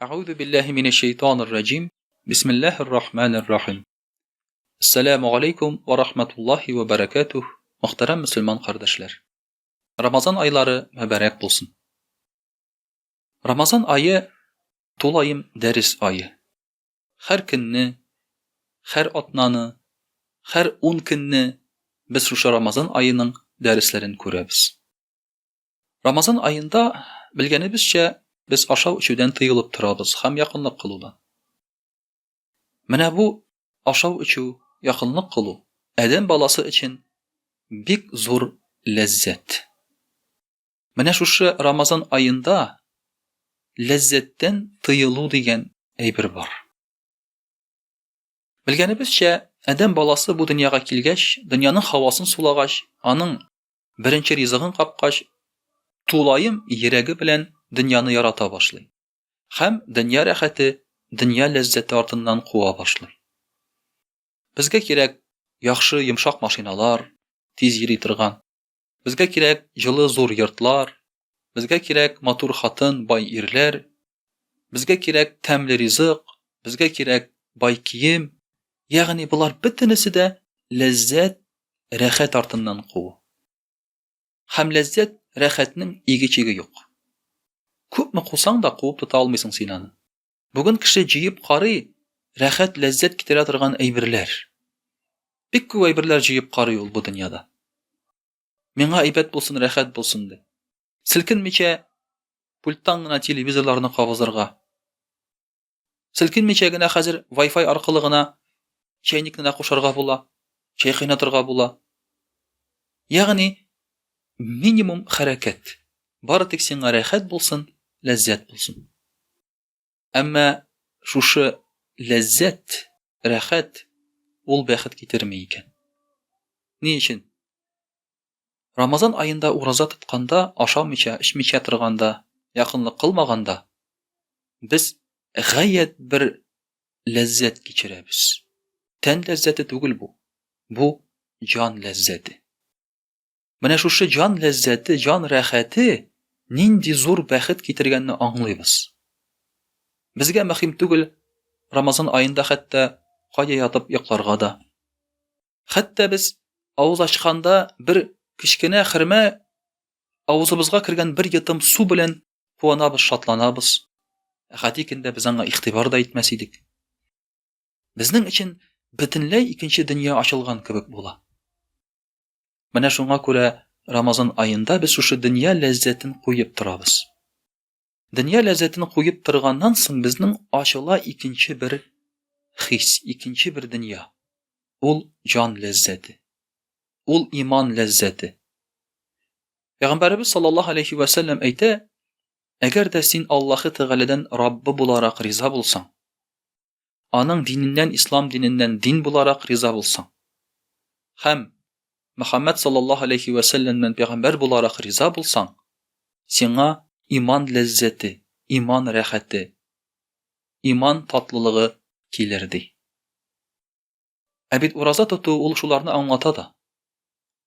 Әгъузу биллаһи минәш шәйтанир раҗим. Бисмиллаһир рахманир рахим. Ассаламу алейкум ва рахматуллаһи ва баракатух. Мөхтәрәм мөселман кардәшләр. Рамазан айлары мөбарәк булсын. Рамазан ае тулаем дәрес ае. Һәр көнне, һәр атнаны, һәр ун көнне без шушы Рамазан аеның дәресләрен күрәбез. Рамазан аенда, белгәнебезчә, без ашау-эчүдән тыелып торабыз һәм якынлык кылудан. Менә бу ашау-эчү, якынлык кылу адәм баласы өчен бик зур ләззәт. Менә шушы Рамазан аенда ләззәттән тыелу дигән әйбер бар. Белгәнебезчә, адәм баласы бу дөньяга килгәч, дөньяның һавасын сулагач, аның беренче ризыгын капкач, тулаем йөрәге белән дөньяны ярата башлый һәм дөнья рәхәте, дөнья ләззәте артыннан куа башлый. Безгә кирәк яхшы йомшак машиналар, тиз йөри торган. Безгә кирәк җылы зур йортлар, безгә кирәк матур хатын, бай ирләр, безгә кирәк тәмле ризык, безгә кирәк бай кием. Ягъни болар бөтенесе дә ләззәт, рәхәт артыннан куу. Һәм ләззәт, рәхәтнең иге-чиге юк. Күпме кусаң да куып тота алмыйсың син аны. Бүген кеше җыеп карый рәхәт, ләззәт китерә торган әйберләр. Бик күп әйберләр җыеп карый ул бу дөньяда. Миңа әйбәт булсын, рәхәт булсын дип. Селкенмичә пульттан гына телевизорларны кабызырга. Селкенмичә генә хәзер Wi-Fi аркылы гына чәйникне дә кушарга була, чәй кайнатырга була. Ягъни минимум хәрәкәт. Бары тик сиңа рәхәт булсын, ләззәт булсын. Әмма шушы ләззәт, рәхәт ул бәхет китерми икән. Ни өчен? Рамазан аенда ураза тотканда, ашамыйча, эчмичә торганда, якынлык кылмаганда, без гаять бер ләззәт кичерәбез. Тән ләззәте түгел бу. Бу җан ләззәте. Менә шушы җан ләззәте, җан рәхәте нинди зур бәхет китергәнне аңлыйбыз. Безгә мөһим түгел Рамазан аенда хәтта кая ятып йокларга да. Хәтта без авыз ачканда бер кечкенә хөрмә авызыбызга кергән бер йотым су белән куанабыз, шатланабыз. Ә гади көндә без аңа игътибар да итмәс идек. Безнең өчен бөтенләй икенче дөнья ачылган кебек була. Менә шуңа күрә Рамазан аенда без шушы дөнья ләззәтен куеп торабыз. Дөнья ләззәтен куеп торганнан соң безнең ачыла икенче бер хис, икенче бер дөнья. Ул җан ләззәте. Ул иман ләззәте. Пәйгамбәребез саллаллаһу алейхи вә сәлләм әйтә, әгәр дә син Аллаһы Тәгаләдән Раббы буларак риза булсаң, аның диненнән, ислам диненнән дин буларак риза булсаң һәм Мөхәммәд саллаллаһу алейхи вә сәлләмнән пәйгамбәр буларак риза булсаң, сиңа иман ләззәте, иман рәхәте, иман татлылыгы килер, ди. Ә бит ураза тоту ул шуларны аңлата да.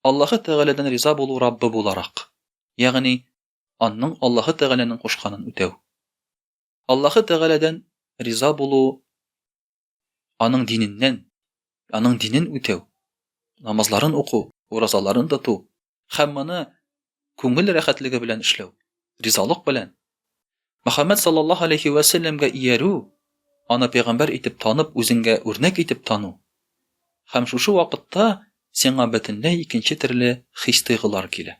Аллаһы Тәгаләдән риза булу Раббы буларак, ягъни аның Аллаһы Тәгаләнең кушканын үтәү. Аллаһы Тәгаләдән риза булу аның диненнән, аның динен үтәү, намазларын уку, уразаларын тоту һәм моны күңел рәхәтлеге белән эшләү, ризалык белән. Мөхәммәд саллаллаһу алейхи вә сәлләмгә иярү, аны пәйгамбәр итеп танып, үзеңгә үрнәк итеп тану. Һәм шушы вакытта сиңа бөтенләй икенче төрле хис-тойгылар килә.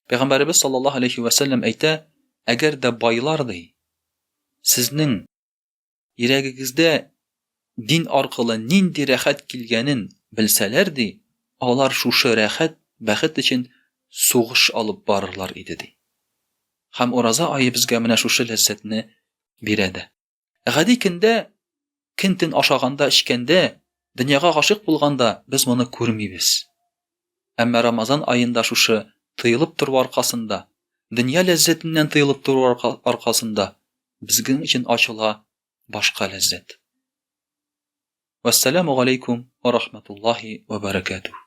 Пәйгамбәребез саллаллаһу алейхи вә сәлләм әйтә, әгәр дә байлар ди, сезнең Йөрәгегездә дин аркылы нинди рәхәт килгәнен белсәләр, ди, алар шушы рәхәт, бәхет өчен сугыш алып барырлар иде, ди. Һәм ураза ае безгә менә шушы ләззәтне бирә дә. Гади көндә, көн-төн ашаганда, эчкәндә, дөньяга гашыйк булганда без моны күрмибез. Әмма Рамазан аенда шушы тыелып тору аркасында, дөнья ләззәтеннән тыелып тору аркасында безнең өчен ачыла башка ләззәт. Вәссәламү галәйкүм вә рахматуллаһи вә бәрәкәтүһ.